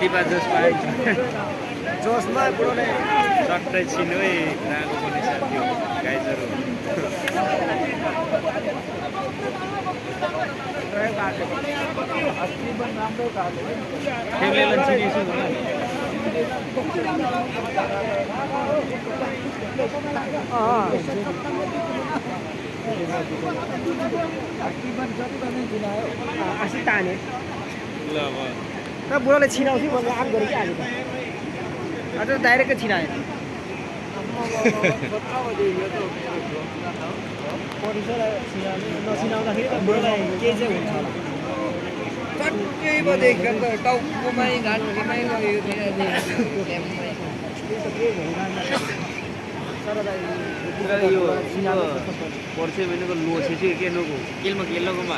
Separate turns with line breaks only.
Tiba Josma buroले सक्दै छिन् है राको पनि साथ्यो गाइजहरु खेलेलन छिनेछु आसी ताने ल अब त बुढाले छिनाउँथ्यो भने आम गरे के आज त अझ डाइरेक्ट छिनायो परिसरलाई नछिनाउँदाखेरि त बुढालाई के चाहिँ हुन्छ होला
चट्टै बदेको त टाउकोमै घाँटीमै लगेको
यो पर्से भनेको लोसे चाहिँ के नको केलमा केलकोमा